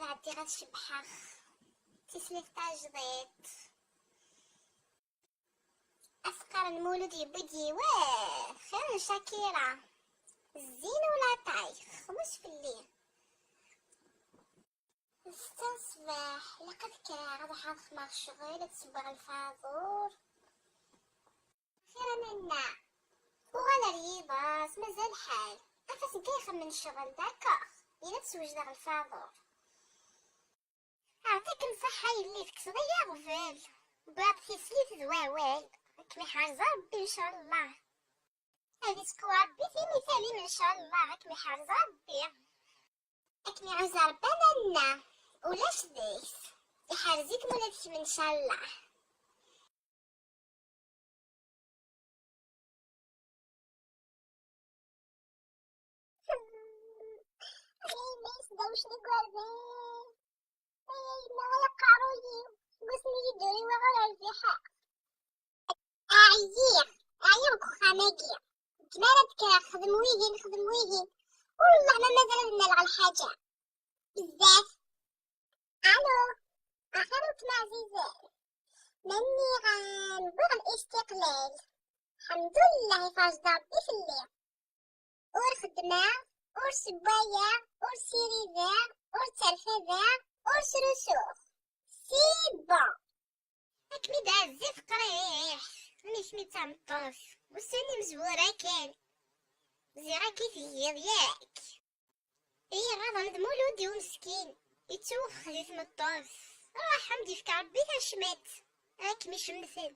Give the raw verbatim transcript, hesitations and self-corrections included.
Ɛeddiɣ ad cebbḥeɣ. Tislit tajdiṭ. Asqar n Mulud yewwi-d yiwet xir n Shakira. Zzin u laṭay, xmus fell-i. D ssetta ṣṣbeḥ, ilaq ad kkreɣ ad ḥadxmeɣ ccɣel, ad sewweɣ lfaḍur. Xir a nanna, uɣal ar yiḍes, mazal lḥal. Af ass n ixemmen ccɣel, d'accord? Yella ad sewjdeɣ lfaḍur. Ɛṭikem ṣṣeḥḥa yelli, tekkseḍ-iyi aɣbel. Wwiɣ-d tislit d wawal. Ad kem-iḥrez Ṛebbi ncallah. Ad isqu Ṛebbi timital-im ncallah. Ad kem-iḥrez Ṛebbi. Ad kem-iɛuzz Ṛebbi a nanna. Ulac deg-s. Iḥrez-ikem ula d kemm ncallah. Ay, ma yesdawcen igerdan. Ay, ay, yemma, ay aqerruy-iw. Seg wasmi i d-uriweɣ ur rbiḥeɣ. Ɛyiɣ, ɛyiɣ deg uxxam-agi. Ddem ara d-kkreɣ, xdem wihin, xdem wihin. Wellah ma mazal ad nnaleɣ lḥaǧa. Bezzaf. Allo, axir weltma ɛzizen. Ma nniɣ-am wwiɣ listiqlal. Lḥemdullah, iferj-d Ṛebbi fell-i. Ur xeddmeɣ, ur ssewwayeɣ, ur ssirideɣ, ur tterfadeɣ, ur srusuɣ. C'est bon. Ad kem-id-ɛezzi teqriḥ, am kemm d tameṭṭut, ussan imezwura kan. Ziɣ akka i tgiḍ, yak? Iɣaḍen d Mulud-iw meskin, yettwexx di tmeṭṭut. Ṛuḥ, ad m-d-yefk Ṛebbi tacmat, ad kem-icemten.